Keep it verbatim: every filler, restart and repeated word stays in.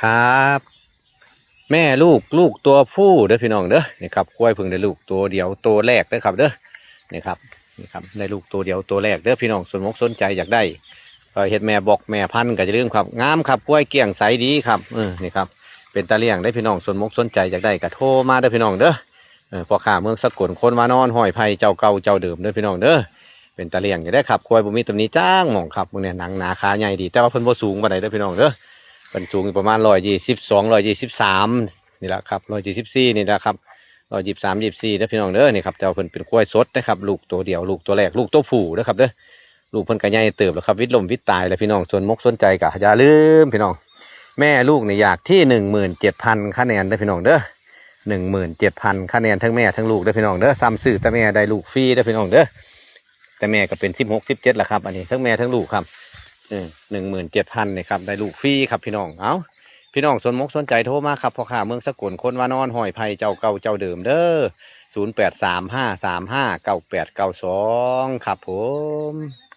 ครับ แม่ลูก ลูกตัวผู้เด้อพี่น้องเด้อ นี่ครับ ควายเพิ่งได้ลูกตัวเดียวตัวแรกเด้อครับเด้อ นี่ครับ นี่ครับ ได้ลูกตัวเดียวตัวแรกเด้อพี่น้อง สนมกสนใจอยากได้ เอ่อ เฮ็ดแม่บอกแม่พันธุ์ก็อย่าลืมครับ งามครับ ควายเกลี้ยงใสดีครับ เออ นี่ครับ เป็นตาเลี้ยงได้อพี่น้อง สนมกสนใจอยากได้ก็โทรมาเด้อพี่น้องเด้อ เออ พ่อค้าเมืองสกล คนวานอน ห้อยไผ่ เจ้าเก่าเจ้าเดิมเด้อพี่น้องเด้อ เป็นตาเลี้ยงอยู่ได้อครับ ควายบ่มีตำหนิจักหม่องครับ เบิ่งเนี่ย หนังหนาขาใหญ่ดี แต่ว่าเพิ่นบ่สูงปานใดเด้อพี่น้องเด้อ เพิ่นสูงอยู่ประมาณร้อยยี่สิบสอง ร้อยยี่สิบสาม นี่แหละครับ ร้อยยี่สิบสี่ นี่แหละครับ ร้อยยี่สิบสาม ยี่สิบสี่ เด้อพี่น้องเด้อ นี่ครับ แต่ว่าเพิ่นเป็นควายสดนะครับ ลูกตัวเดียว ลูกตัวแรก ลูกตัวผู้เด้อครับเด้อ ลูกเพิ่นก็ใหญ่เติบแล้วครับ วิดลมวิดตายแล้วพี่น้อง สนมกสนใจก็อย่าลืมพี่น้อง แม่ลูกนี่อยากที่ หนึ่งหมื่นเจ็ดพัน คะแนนเด้อพี่น้องเด้อ หนึ่งหมื่นเจ็ดพัน คะแนน ทั้งแม่ทั้งลูกเด้อพี่น้องเด้อ ซ้ำซื้อแต่แม่ได้ลูกฟรีเด้อพี่น้องเด้อ แต่แม่ก็เป็น สิบหก สิบเจ็ด แล้วครับ อันนี้ทั้งแม่ทั้งลูกครับ เออ หนึ่งหมื่นเจ็ดพัน นี่ครับ ได้ลูกฟรีครับพี่น้อง เอ้า พี่น้องสนมกสนใจโทรมาครับ พ่อค้าเมืองสกล คนวานอน ห้อยไผ่ เจ้าเก่าเจ้าเดิมเด้อ ศูนย์แปดสาม ห้าสามห้า เก้าแปดเก้าสอง ครับผม